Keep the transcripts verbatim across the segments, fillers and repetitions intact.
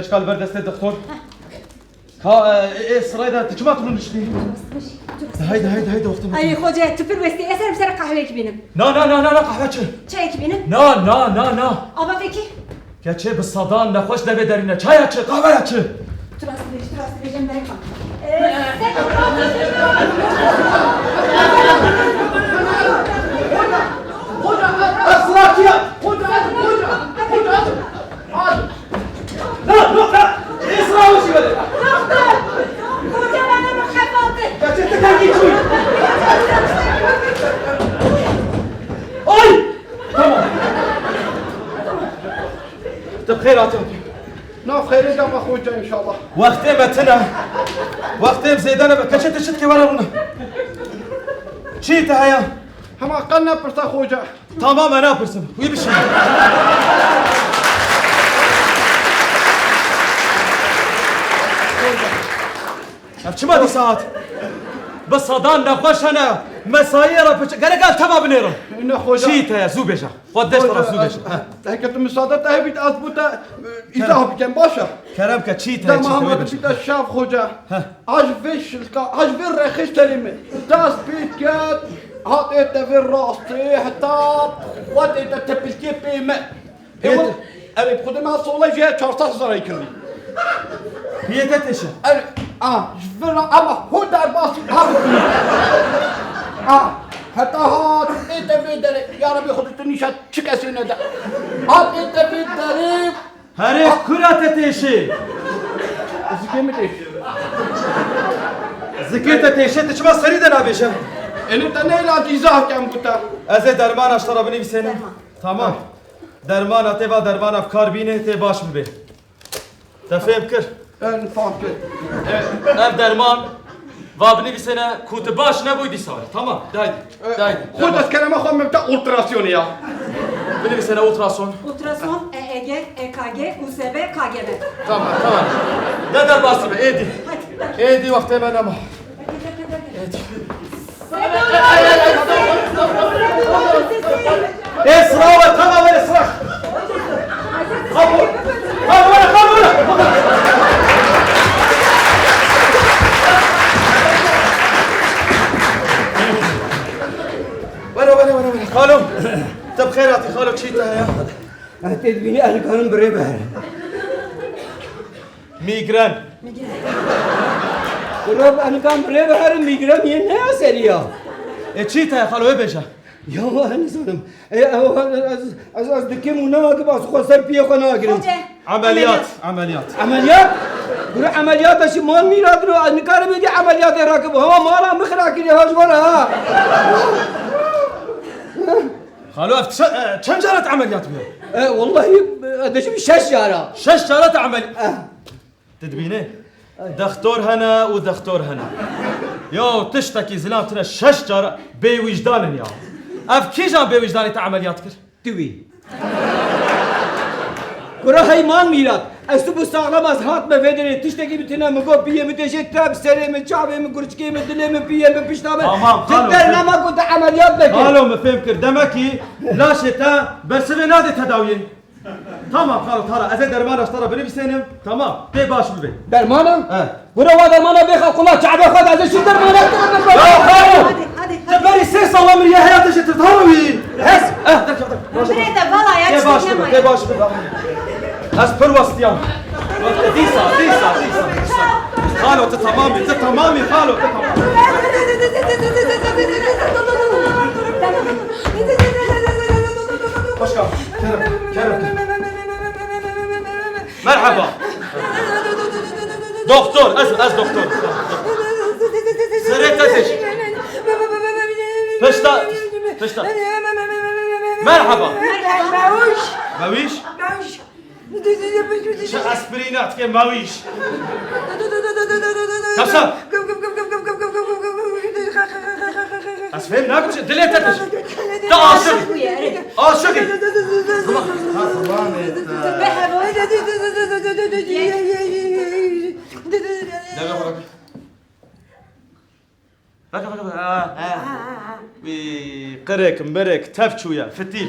Eşka li ber destê doktor. Ka, e, e, sirayê de tu çima tu niştî? Haydi, haydi, haydi, wextê me. Ay, xoce, tu pir westî, ez ê ser qehweyek bînim. Na, na, na, na, na, qehwe çi? Çayek bînim. Na, na, na, na. Ava vekî? Keçê bi sedan nexweş devê derîne. Çaya çi, qehweya çi? Tu rast dibêjî, tu rast dibêjî, em berê xwe. Esra çi ya? Xoca, xoca, xoca. Na, na, na! Esra, o jî were. Doktor! Koca bana mı kapattı? Kaçırttı kanki çuy. Ay! Tamam. Te bi xêr hatin. Na xêrê de me xoca inşallah. Wextê me tine. Wextê em zêde nebe. Keçê te çi dike were rûne. Çi te heye? Hema qe nepirse xoca. Tamam, e, napirsim. Wî bişî. Ev çima dîsa hat? Bi sedan nexweş hene. Mesayî ra piç. Gerek ev teva binêrin. Ne xoca. Çi te ye? Zû bêje. Xwe deşt ra zû bêje. Heke tu misade te hebît, ez bo te, e, îzah bikem, baş e? Kerem ke, çi te ye, çi te ye? Dema hema dibîte şav xoca. Heh. Aj vê şilka, aj vê rexê serê min. Dest pê ket, hat ê te vê rastê, heta xwet ê te tepilkê pê me. Ê, erê, bi xwedê me sola jê çar sed hezar kirdî. Piyê te têşe. Erê, a, ji vê re, ama ho derbas, ha. A, heta hat ê te vê derê. Ya Rebî, xwedê tu nîşa çi kesê nede. Hat ê te vê derê. Herê, kura te têşê? Zikê min têşê. Zikê te têşê, tu çima serî de nabêje? Ênî te neyla dîza kem bû te. Ez ê dermana ji te re binivîsênim. Derman. Tamam. Dermana tê va dermana bi kar bîne, tê baş bibê. Te fêm kir? En fam kir. E, ev derman va binivîsêne ku tu baş nebûy dîsa. Tamam, de haydi. E, de haydi. Xwe dest kerema xwe min te ultrasyonê ya. Binivîsêne ultrason. Ultrason, E E G, E K G, U S B, K G B. Tamam, tamam. De derbas be, êdî. Hadi, hadi. Êdî wextê me nema. Êdî. Ê, sira we, tamam, were sira. Qabo. Qabo, were, qabo, were. Were, were, were, were. Xalo, te bi xêr hatî, xalo, çi te heye? Ez tê dibînî, ez nikarim bi rê biherim. Mîgren. Mîgren. Kuro, ez nikarim bi rê biherim, mîgren yê ne ya serî ya? E, çi te ye xalo, wê bêje. Ya, ez nizanim. E, e, ez, ez, ez dikim û nakim, ez xwe ser piyê xwe nagirim. Xoce. Emeliyat, emeliyat. Emeliyat? Kuro, emeliyat e, şi mal mîrat ro, ez nikarim êdî emeliyatê rakim. Hema mala min xira kiriye, ha, ji we re, ha. Xalo, ev çi-, e, çend cara te emeliyat bûye? E, wellahî, e, dibêjim şeş cara. Şeş cara te emel-, Eh. Tu dibînî? Dextor hene û dextor hene. Ya tiştekî zilam tune şeş cara bêwîjdan in ya. Ev kîjan bêwîjdanî te emeliyat kir? Tu wî. Kura hey mal mîrat. Ez tu bû saxlem, ez hatime vê derê, tiştekî min tune, min got piyê min têşê, te bi serê min, çavê min, kurçikê min, dilê min, piyê min, pişta min. Tamam, xalo, tu dernema ku tu emeliyat vekî. Xalo, min fêm kir. Demekî laşê te bersivê nade tedawiyê. Tamam, xalo, tara, ez ê dermana ji te re binivîsênim. Tamam, tê baş bibê. Dermana? He. Gure wa dermana bê xwe qula çavê xwe de, ez ê şî dermana te re. Ya xalo! Hadi, hadi, hadi. Te berî sê sala min ya heyatê jê tirtana wî. Ez? Eh, derkeve, derkeve. Baş Birê te vala ya. Tê baş bibê, tê baş bibê. Ez pir westiyam. Dîsa, dîsa, dîsa, dîsa. Xalo, tu tamamî, tu tamamî, xalo, tu tamamî. Başka, Kerem, Kerem. Merhaba. Doktor, ez, ez doktor. Sirê te têş. Pişta, pişta. Merhaba. Mewîş. Mewîş. Çi esprî ne dike Mewîş? Kasa. Ez fêm nakim, dilê te têş. Te aşiq. Aşiq. Tamam. Ha, tamam. Deve bırak. Bak, bak, bak. Ha, ha. Wî qirêk, mirêk, tev çûye, fitîl.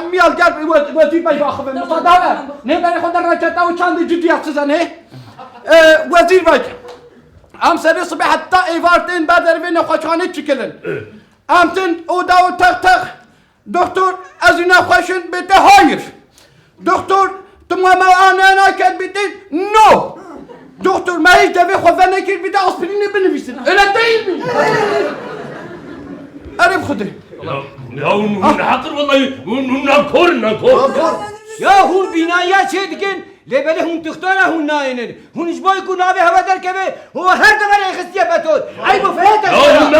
hemî al gel we-, wezîr bey baxivin. Musa dawe. Ne berê xwe de reçeta û çandê ciddiya size ne? E, wezîr bey. Em serê sibê heta êvar tên ber dervê nexweşxanê çikilin. Em tên oda û tex tex. Doktor, ez û nexweşin bête hayır. Doktor, tu mama anena ket bête no. Doktor, me hiç devê xwe venekir bête aspirînê binivîsin. Öyle değil mi? Erê bi Xwedê. Ya, ya hûn, hûn neheqir wellahî, hûn, hûn nankor in, nankor. Ya hûn bînayiya çê dikin, lê belê hûn dixtora hûn nayênin. Hûn ji bo ku navê hewe derkeve, hûn her deverê xistiye beton. Eyb û feyete. Ya hûn me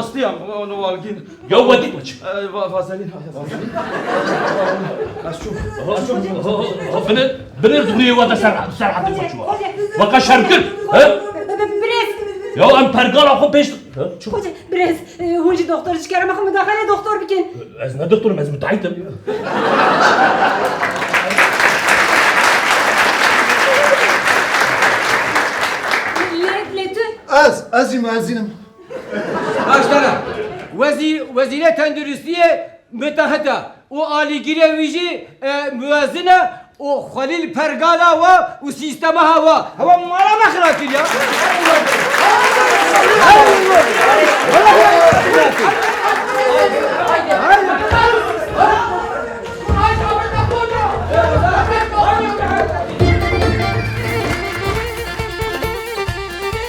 rastî em, wan, wan gîn. Ya wedî xwe çi? E, va-, vazelîn, ha, ya, vazelîn. Ez çûm. Ez çûm. Binir, binir duriyê we de ser, ser hatî xwe çû. Weka şerkir, he? Birêz. Ya em pergala xwe pêş, he? Çi? Birêz, e, hûn jî doktor, ji kerema xwe mudaxele doktor bikin. Ez ne doktor im, ez mutahît im. Lê, lê tu? Ez, ez jî muezîn im. Baş dana. Wezî-, wezîrê tenduristiyê mutahît e û alîgirê wî jî, e, muezîn e û Xwelîl pergala we û sîstema hewa. Hewa mala me xira kir ya. Wala xira kir.